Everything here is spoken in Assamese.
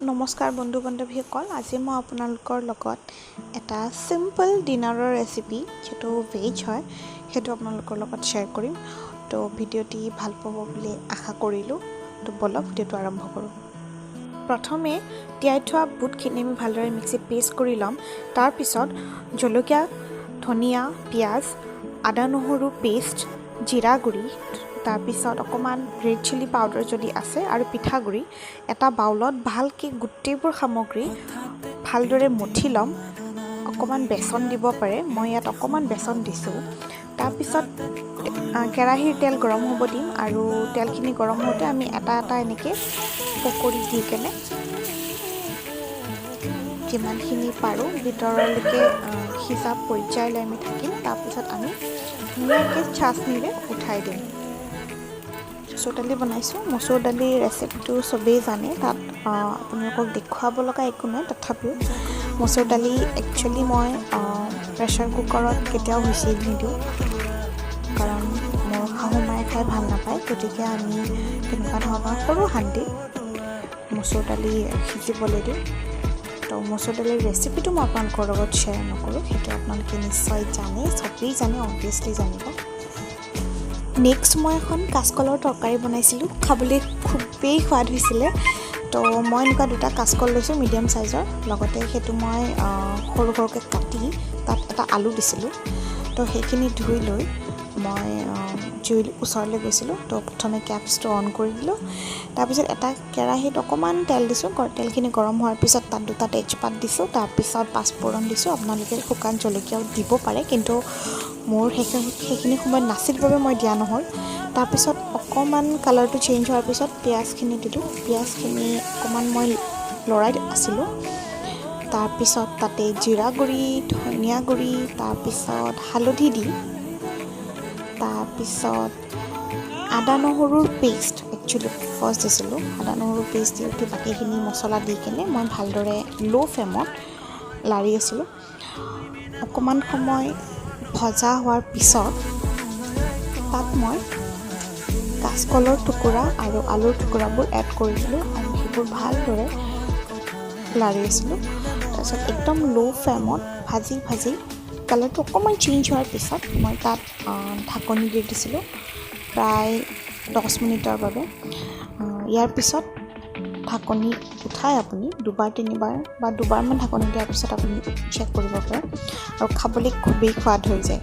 নমস্কাৰ বন্ধু বান্ধৱীসকল, আজি মই আপোনালোকৰ লগত এটা চিম্পল ডিনাৰৰ ৰেচিপি, সেইটো ভেজ হয়, সেইটো আপোনালোকৰ লগত শ্বেয়াৰ কৰিম। তো ভিডিঅ'টি ভাল পাব বুলি আশা কৰিলোঁ। তো ব'লক, ভিডিঅ'টো আৰম্ভ কৰোঁ। প্ৰথমে তিয়াই থোৱা বুটখিনি আমি ভালদৰে মিক্সিত পেষ্ট কৰি ল'ম। তাৰপিছত জলকীয়া, ধনিয়া, পিঁয়াজ, আদা নহৰু পেষ্ট, জিৰা গুড়ি, তাৰপিছত অকণমান ৰেড চিলি পাউডাৰ যদি আছে আৰু পিঠাগুড়ি এটা বাউলত ভালকৈ গোটেইবোৰ সামগ্ৰী ভালদৰে মঠি ল'ম। অকণমান বেচন দিব পাৰে, মই ইয়াত অকণমান বেচন দিছোঁ। তাৰপিছত কেৰাহীৰ তেল গৰম হ'ব দিম আৰু তেলখিনি গৰম হওঁতে আমি এটা এটা এনেকৈ পকৰি দি কেনে যিমানখিনি পাৰোঁ ভিতৰলৈকে সিজা পৰ্যায়লৈ আমি থাকিম। তাৰপিছত আমি ধুনীয়াকৈ চাচনিৰে উঠাই দিম। মচুৰ দালি বনাইছোঁ। মচুৰ দালিৰ ৰেচিপিটো চবেই জানে, তাত আপোনালোকক দেখুৱাব লগা একো নাই। তথাপিও মচুৰ দালি একচুৱেলি মই প্ৰেছাৰ কুকাৰত কেতিয়াও হুইচিল নিদিওঁ, কাৰণ মোৰ শাহু মায়ে খাই ভাল নাপায়। গতিকে আমি তেনেকুৱা ধৰণৰ সৰু হাণ্ডিত মচুৰ দালি সিজিবলৈ দিওঁ। তো মচুৰ দালিৰ ৰেচিপিটো মই আপোনালোকৰ লগত শ্বেয়াৰ নকৰোঁ, সেইটো আপোনালোকে নিশ্চয় জানে, চবেই জানে, অবভিয়াছলি জানিব। নেক্সট মই এখন কাচকলৰ তৰকাৰী বনাইছিলোঁ, খাবলৈ খুবেই সোৱাদ হৈছিলে। তো মই এনেকুৱা দুটা কাচকল লৈছোঁ মিডিয়াম চাইজৰ, লগতে সেইটো মই সৰু সৰুকৈ কাটি তাত এটা আলু দিছিলোঁ। তো সেইখিনি ধুই লৈ মই জুইৰ ওচৰলৈ গৈছিলোঁ। তো প্ৰথমে গেছটো অন কৰি দিলোঁ। তাৰপিছত এটা কেৰাহীত অকণমান তেল দিছোঁ। তেলখিনি গৰম হোৱাৰ পিছত তাত দুটা তেজপাত দিছোঁ, তাৰপিছত পাঁচফোৰণ দিছোঁ। আপোনালোকে শুকান জলকীয়াও দিব পাৰে, কিন্তু মোৰ সেইখিনি সময়ত নাছিল বাবে মই দিয়া নহ'ল। তাৰপিছত অকণমান কালাৰটো চেঞ্জ হোৱাৰ পিছত পিঁয়াজখিনি দিলোঁ। পিঁয়াজখিনি অকণমান মই লৰাই আছিলোঁ। তাৰপিছত তাতে জিৰা গুড়ি, ধনিয়া গুড়ি, তাৰপিছত হালধি দি, তাৰপিছত আদা নহৰুৰ পেষ্ট একচুৱেলি ফাৰ্ষ্ট দিছিলোঁ। আদা নহৰুৰ পেষ্ট দি উঠি বাকীখিনি মছলা দি কেনে মই ভালদৰে ল' ফ্লেমত লাৰি আছিলোঁ। অকণমান সময় ভজা হোৱাৰ পিছত তাত মই কাচকলৰ টুকুৰা আৰু আলুৰ টুকুৰাবোৰ এড কৰি দিলোঁ আৰু সেইবোৰ ভালদৰে লাৰি আছিলোঁ। তাৰপিছত একদম ল' ফ্লেমত ভাজি ভাজি কালাৰটো অকণমান চেঞ্জ হোৱাৰ পিছত মই তাত ঢাকনি দি দিছিলোঁ প্ৰায় 10 মিনিটৰ বাবে। ইয়াৰ পিছত ঢাকনি উঠাই আপুনি দুবাৰ তিনিবাৰ বা দুবাৰমান ঢাকনি দিয়াৰ পিছত আপুনি চেক কৰিব পাৰে আৰু খাবলৈ খুবেই সোৱাদ হৈ যায়।